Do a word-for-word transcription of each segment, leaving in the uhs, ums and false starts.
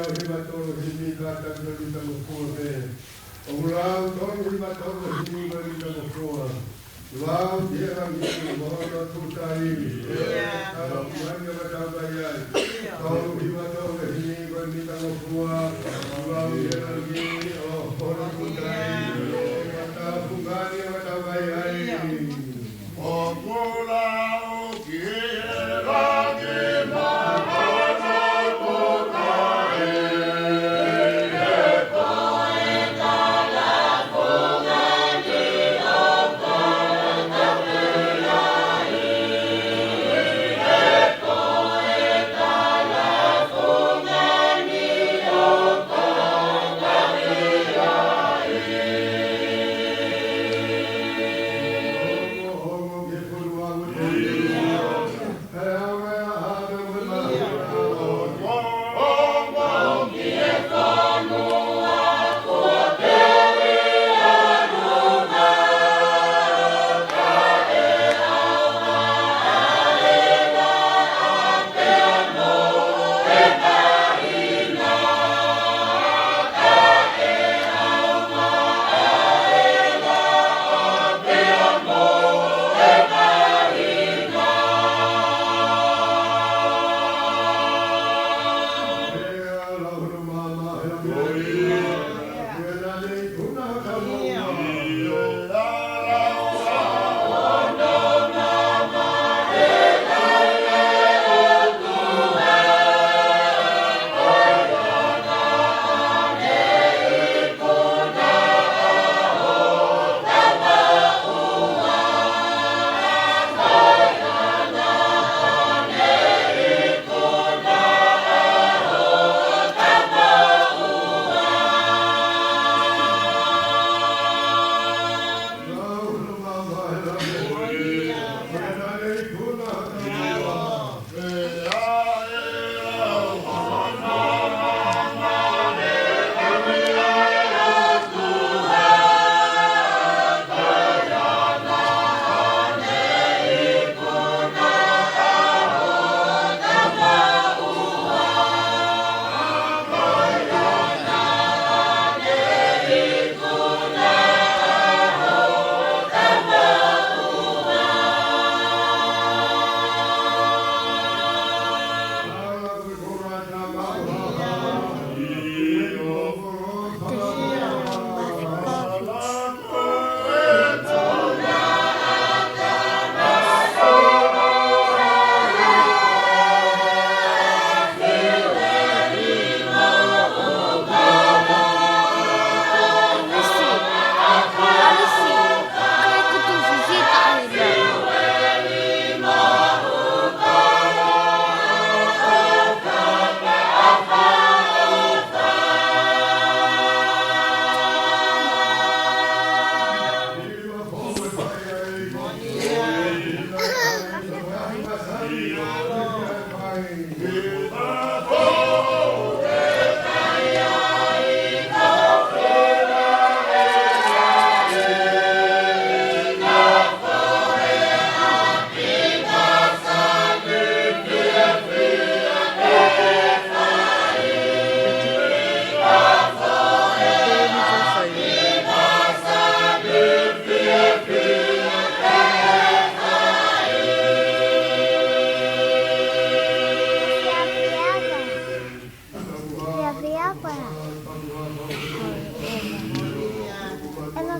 Tolu hiva tolu himi, kātaki ʻo Lita Mofua pē. ʻOku lau tolu hiva tolu himi ko Lita Mofua. Lau ki he langi, mo hono tuʻu tahi. ʻIa. Tau mai ʻo ka tau kai ai. ʻIa. Tolu hiva tolu himi ko Lita Mofua. Lau ki he langi, ʻo hono tuʻu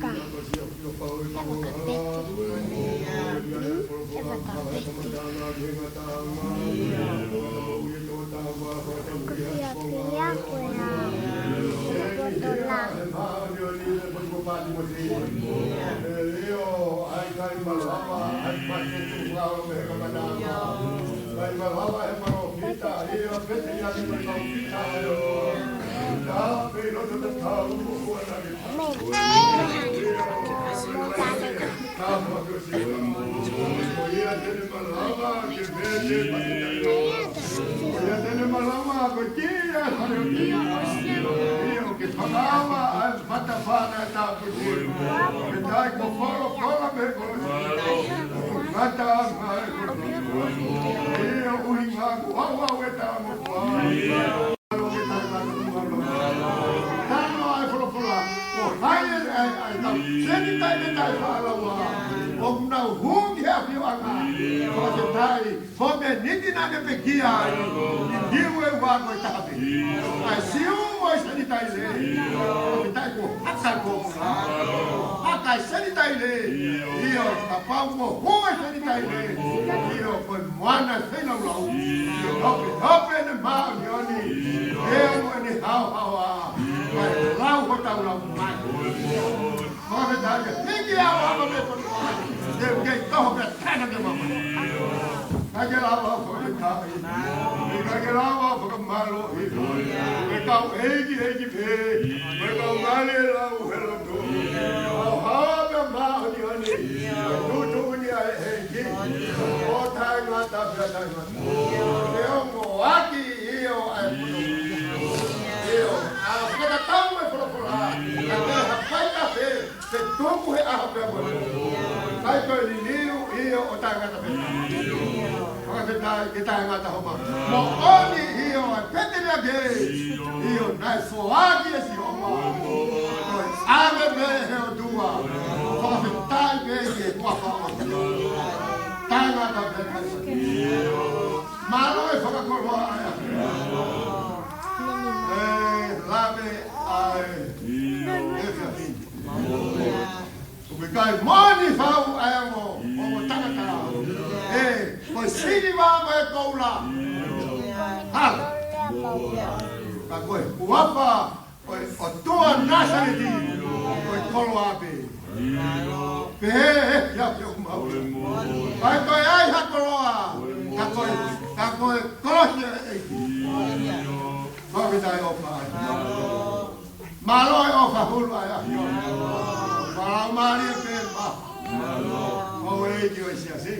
Ka. He fakapeti. Hmm? He fakapeti. Kusia pia ko ia. Potola. Tano ai folofola. Ko hai e, e, e, tau. Seni tai ne tai falaua. ʻOku nau hū ki he ʻafioʻanga. Ko e tai. Ko e meʻa ni naʻa ne pekia ai. Ni niu e ua ko e taha pē. ʻAi siu mo e seni tai le. Ko e tai ko haka ko. Haka e seni tai le. ʻIo, kapau ko hū e seni tai le. ʻIo, ko e moana e feilaulau. Hope, hope ʻene māʻoniʻoni. ʻE anu ʻene haohaoa. Mai lau hotau lau mai. Fakafetaʻi, hiki au hama me kono. Te u kei toho pea tana ke mama. Ka ke lava au fakafetaʻi. Ka ke lava au fakamālō. Ko e kau ʻeiki, ʻeiki pē. Ko e kau ngale lau he loto. ʻO haoa pea māʻoniʻoni. Tuʻutuʻuni ʻa e ʻEiki. ʻO taʻengata pea taʻengata. Ke ongoʻi ʻio ʻa e puno. ʻIo, ʻa e fakatatau mo e folofola. ʻA e hapai kafe, ke tuku he ʻaho pea mo e pō. Kae toe liliu ʻio ʻo taʻengata pē. Fakafetaʻi ke taʻengata homa. Moʻoni ʻio ʻa e pete lea ke. ʻIo, naʻe foaki ʻe Sihova. Ko e ʻave pē he ʻOtua. Fakafetaʻi pē ke kuafa ʻo. Taʻengata pē. Mālō e fakakoloa ʻa e ʻAfiona. ʻE, lave ʻa e, e fiafia. ʻOku ʻikai moʻoni fau ʻa e ongo, ongo tangata. ʻE, ko e siliva mo e koula. Hala. Ka ko e huafa ʻo e ʻOtua ʻo Nāsaleti, ko e koloa pē. Pehē ʻe he ʻEiki ʻoku mau. ʻIkai toe ʻi ai ha koloa, ka ko e, ka ko e kolosi ʻa e ʻEiki. Fakafetaʻi ʻofa ai. Mālō e ʻofa hulu ʻa e ʻAfiona. Mālō mālie pē ma. ʻO e ʻEiki ʻo e siasi.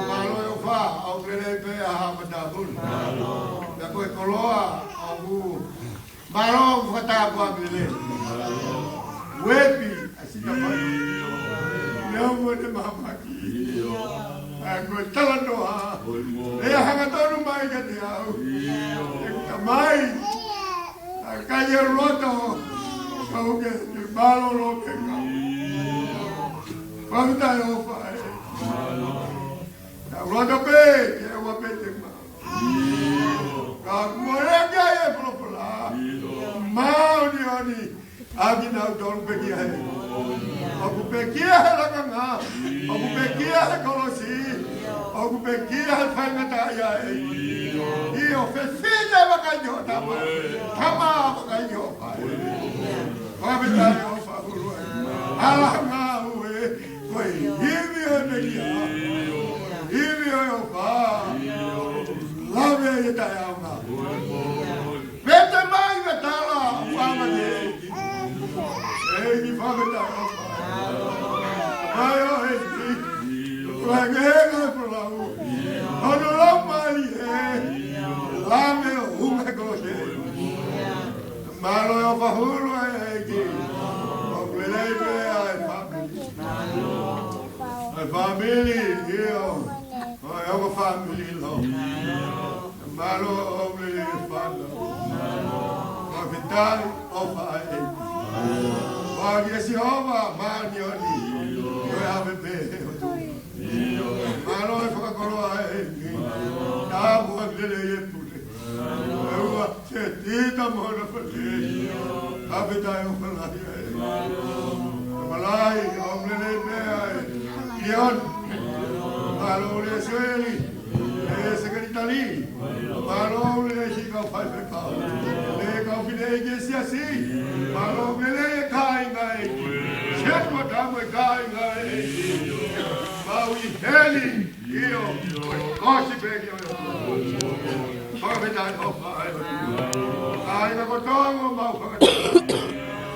Mālō e ʻofa, ʻoku lelei pē ʻa e haʻa matāpule. Ka ko e koloa, ʻoku Mālō ʻoku fakatapu ʻa Mele. Uepi, ʻa sita mai. Leo mo ne mamaki. ʻA ko e talanoa. ʻE hangatonu mai kiate au. ʻE tamai. ʻA kai e loto. Ka uke, ne mālōlō ke ngau. Fakafetaʻi ʻofa ē. Tau loto pē, ke ua pē te ma. Ka mole ki ai e folofola. Māʻoniʻoni, ʻa kinautolu pekia he. ʻOku pekia he lakanga. ʻOku pekia he kolosi. ʻOku pekia he faingataʻaʻia ē. ʻIo fefine vakai ʻo tama. Tama vakai ʻo fai. Fakafetaʻi ʻofa hulu ai. ʻAla ngāue. Ko e ivi ʻo e meʻa. Ivi ʻo e ʻofa. Lave ʻi he taʻeʻaonga. Pete mai me tala, ʻuama ni. ʻEiki fakataʻo. Mai ʻo ʻEiki. Lange he ngaahi folau. Hono lau mai ē. Lave ʻo hunga he kolosi. Mālō e ʻofa hulu ʻa e ʻEiki. ʻOku lelei pē ʻa e fāmili. ʻA e fāmili, ʻio. ʻA e ongo fāmili lo. Mālō ʻoku lelei e fānau. Fakafetaʻi ʻofa ʻa e ʻEiki. Fakafetaʻi Sihova māʻoniʻoni. Ko e ʻave pē he ʻOtua. Mālō e fakakoloa ʻa e ʻEiki. Tāpuaki lelei e pule. ʻE ua, se tita mo hona fale. Fakafetaʻi ʻofa lahi ʻa e. Mālō e ʻOtu Lelei pē ʻa e ʻIuni. Mālō e Lea Sueli, e Sekelitali. Mālō e siʻi kau faifekau, e kau fineʻeiki e siasi. Mālō e lelei e kāinga ʻEiki. Siasi mo e tamu e kāinga ʻEiki. Mau ʻi heni, ʻio, ko e kosi pē ki o. Fakafetaʻi ʻofa ʻa e ʻOtua. Kāinga kotoa ʻoku mau fakafetaʻi.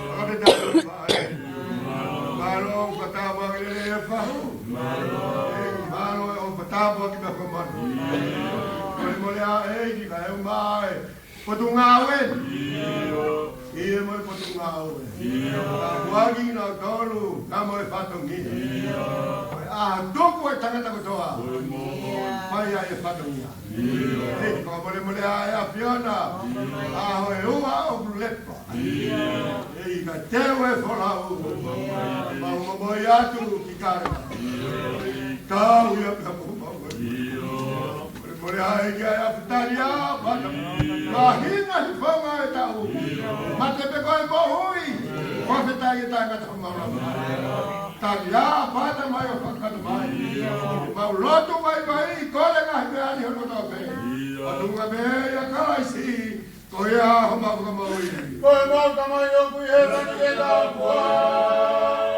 Fakafetaʻi ʻofa ʻa e. Mālō e fakatapu ange lelei e fahu. Mālō e fakatapu ange ki he fakamana. Mole mole ʻa e ʻEiki kae ʻumaʻā e potungāue. ʻIo, mo e potungāue. Ka kuaki na tolu, ka mo e fatongia. Ko e ʻaho tuku e tangata kotoa. Fai ai e fatongia. ʻEiki, fakamolemole ʻa e ʻAfiona. ʻAho ʻe ua ʻoku lepa. ʻEiki, ka teu e folau. Mau momoi atu ki Kale. Tau ia pea mau momoi. Mole ʻa e ʻEiki ʻa e ʻAfiona, taliʻa fata. Māhina hifonga e taʻu. Mate pē ko e moʻui. Fakafetaʻi e tangata homau lava. Taliʻa fata mai ʻo fakakata mai. Mau lotu mai mai, kole ngaahi meʻa ni hono tau pē. Fatunga pē ʻia Kalaisi. Ko ia homau Fakamoʻui. Ko e mau Tamai ʻoku ʻi hēvani ke tau fua.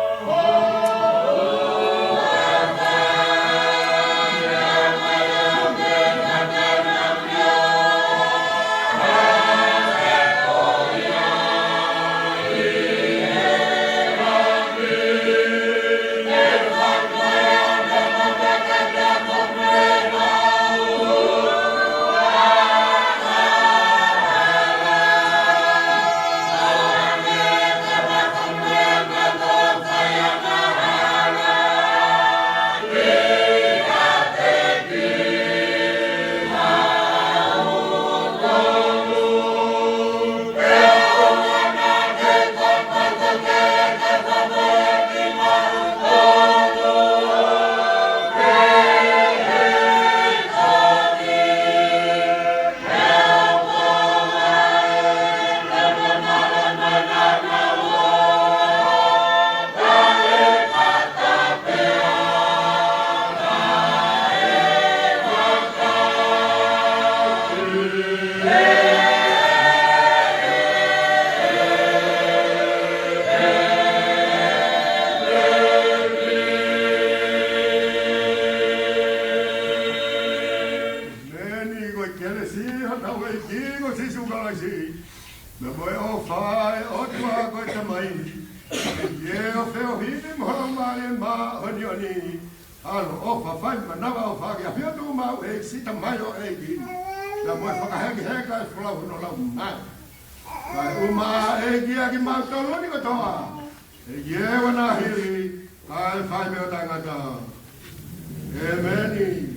Meni ko e kelesi ʻa hotau ʻEiki ko Sīsū Kalaisi, pea mo e ʻofa ʻa e ʻOtua ko e Tamai, pea mo e feohi ʻa e Laumālie Māʻoniʻoni, ʻaloʻofa fai manavaʻofa ki he ʻAfio Tuʻi maʻu ʻEiki, Siʻi Tamai ʻo e ʻEiki, pea mo e fakahekeheka ʻa e folau hono laumālie, kae ʻumaʻā ʻEiki ʻa kimautolu ni kotoa. ʻEiki ē, ʻoua naʻa hili, kae fai mei he taʻengata. ʻEmeni.